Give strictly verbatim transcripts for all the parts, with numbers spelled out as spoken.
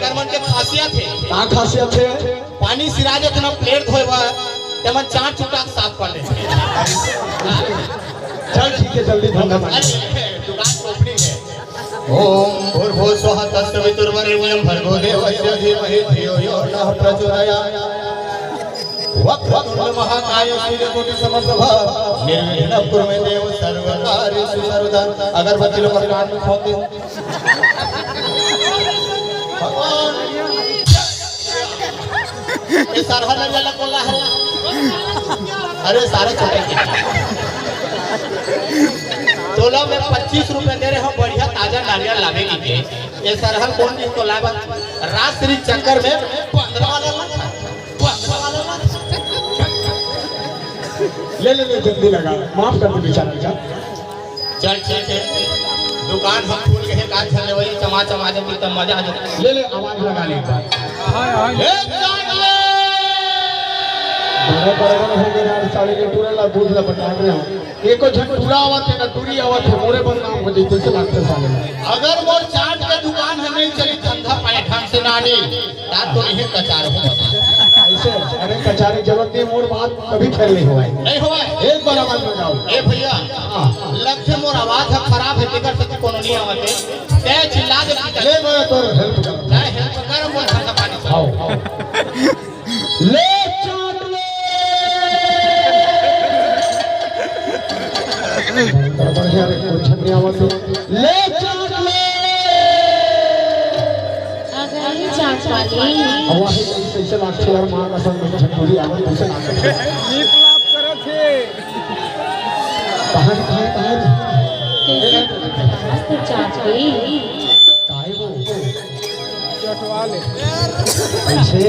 एकर मन के खासियत हे। का खासियत हे? पानी सिराज अतना प्लेट धोए बर, ते मन चार चुटा के साफ कर ले। चल ठीक है, जल्दी धंधा पानी। अरे, दुकान ओपनिंग है। ओम भूर्भुवः स्वः तत्सवितुर्वरेण्यं भर्गो देवस्य धीमहि धियो यो नः प्रचोदयात्। वक्रतुंड महाकाय सूर्यकोटि समप्रभ निर्विघ्नं कुरु मे देव सर्वकार्येषु सर्वदा। अगरबत्ती लो, कान में फोड़ दे। भगवान। ये सरहा नरियल ला कोन लाय हे? अरे सारे छोटे के। तोला मैं पच्चीस रुपया दे रहे हंव, बढ़िया ताजा नारियल लावे के। ये सरहा कोन दिन तो लावा? राजश्री चक्कर में पंद्रह वाला ला था। पंद्रह वाला ला था। ले, ले, ले, जल्दी लगा, माफ कर दे बेचारा का। चल ठीक है, दुकान हम खुल गए, का झन लेवई, चमा चमा जब तब मजा आ जाए। ले ले, आवाज लगा ले एक बार। हाय, हाय। ए, चाट ले। बड़े बड़े बड़े हो गए यार, साले के टूरा ला दूध ला बटा रहे हो। एको झन टूरा आवत है ना, टूरी आवत है, मोरे बदनाम हो जाए, जैसे लागते साले ला। अगर मोर चाट के दुकान है नहीं चली, धंधा पानी ढंग से ना नी, ता तो नहीं कचार हो। ऐसे, अरे कचारे जरूरत नहीं, मोर बात कभी फेल नहीं हुआ है। नहीं हुआ है। एक बार आवाज में गाओ। ए भैया, हाँ। लगथे मोर आवाज ह खराब है, तेकर से कोनो नहीं आवत है। तै चिल्ला दे कि ले मैं तोर हेल्प कर। नहीं हेल्प कर, मोर धंधा पानी चल। आओ, आओ। ले चाट ले। बढ़िया रे, कुछ नहीं आवत है। ले चाट ले। अगर ये चाट वाली। अब वही कैसे लागथे यार, माँ कसम, झंडूरी आवत कैसे लागथे। नीक लाभ करत हे। कहाँ है, कहाँ है, कहाँ है? कैसे? मस्त चाट गई। काहे वो? चटवा ले। कैसे?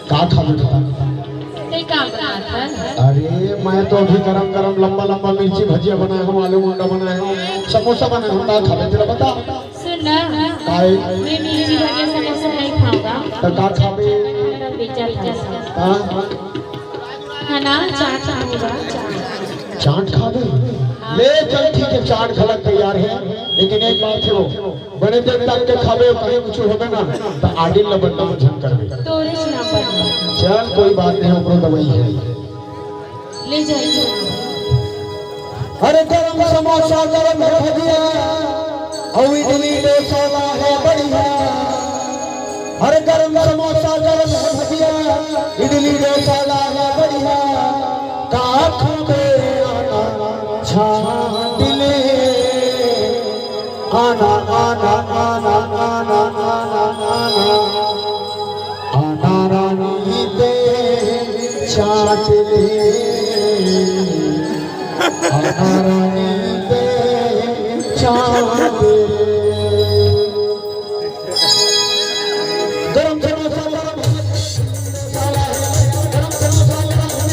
का खाबे बता? ते का बनात हस? अरे, मैं तो अभी गरम गरम लंबा लंबा मिर्ची भजिया बनाए हंव, आलू मुंडा बनाए हंव, समोसा बनाए हंव, का खाबे तेला बता? सुन ना, काय? मैं मिर्ची भजिया समोसा नहीं खाऊंगा। तो का खाबे? मेरा बेचा था। हाँ? है ना, चाट खाऊंगा, चाट। चाट खाबे? ले चल, ठीक है, चाट घलक तैयार है, लेकिन एक बात है, वो बड़े देर तक के खाबे, कहीं कुछ होबे ना, तो आडिल ला बदनाम झन करबे। तोरे से ना बदनाम। चल, कोई बात नहीं, ओकरो दवाई है। ले जा, ले जा। अरे गरम समोसा, गरम भजिया, अउ इडली डोसा ला है बढ़िया। अरे गरम समोसा, गरम भजिया, इडली डोसा ला है बढ़िया। का खाबे आना छाट ले। आना, आना, आना। आना रानी दे चाट ले, आना रानी दे चाट ले। गरम समोसा, गरम समोसा, गरम समोसा, गरम समोसा।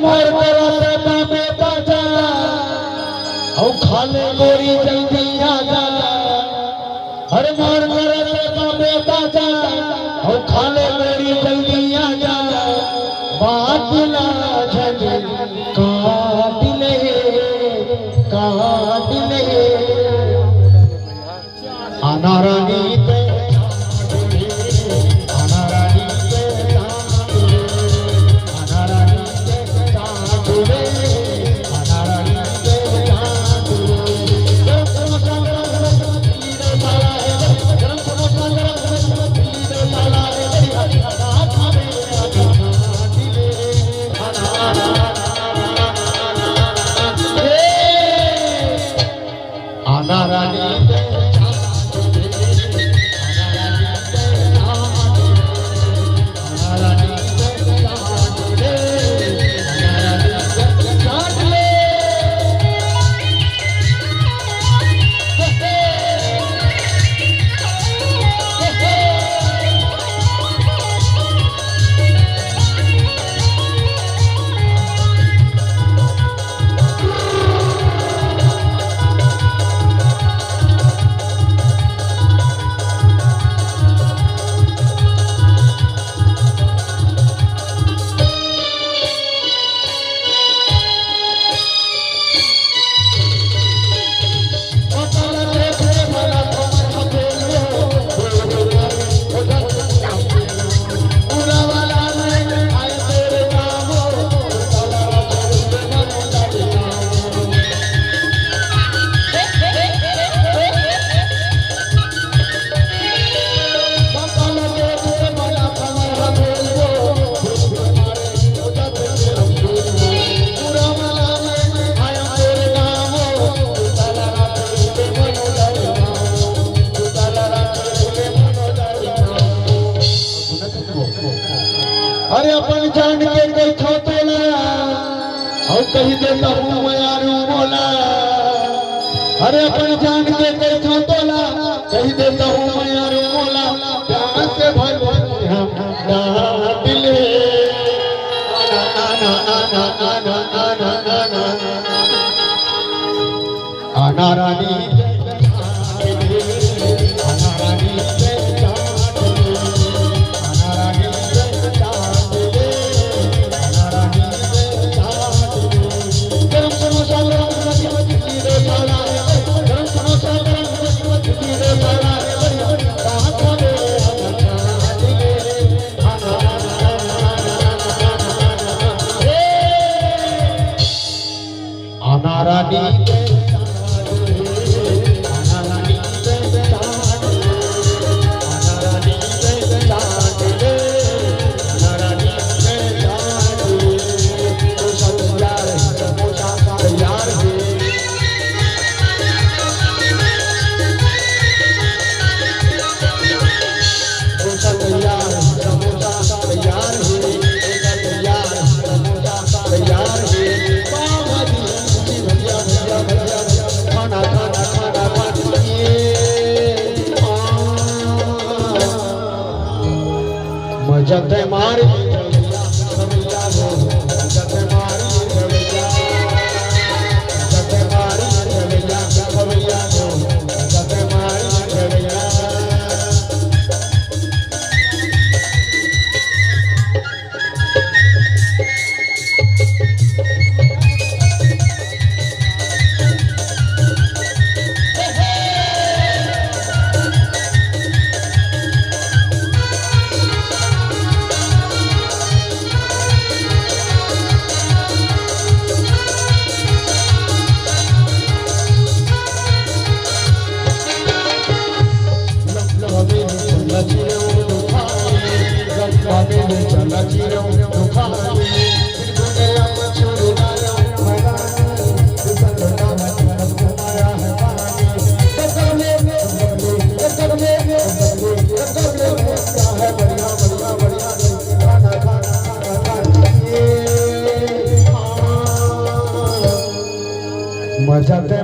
मोर करत बाबे ताजा, अउ खा ले गोरी जल्दी आजा। अरे मोर करत बाबे ताजा, अउ खा ले गोरी जल्दी आजा। बात ला झन काट ले, काट ले। आना रानी पे, आना रानी पे, आना रानी पे, आना रानी पे। आना रानी। अरे अपन जान के कहिथों तोला, अउ कहि देथों मयारू मोला। अरे अपन जान के कहिथों तोला, कहि देथों मयारू मोला। प्यार से भले हम डांट ले। आना, आना, आना, आना। आना रानी, आना रानी, आना रानी। गरम समोसा, गरम समोसा, दिल्ली दे साला। गरम समोसा, गरम समोसा, दिल्ली दे साला। कहाँ खा ले, आना, आना, आना। आना रानी। मजा ते मारी, मजा ते मारी, मजा ते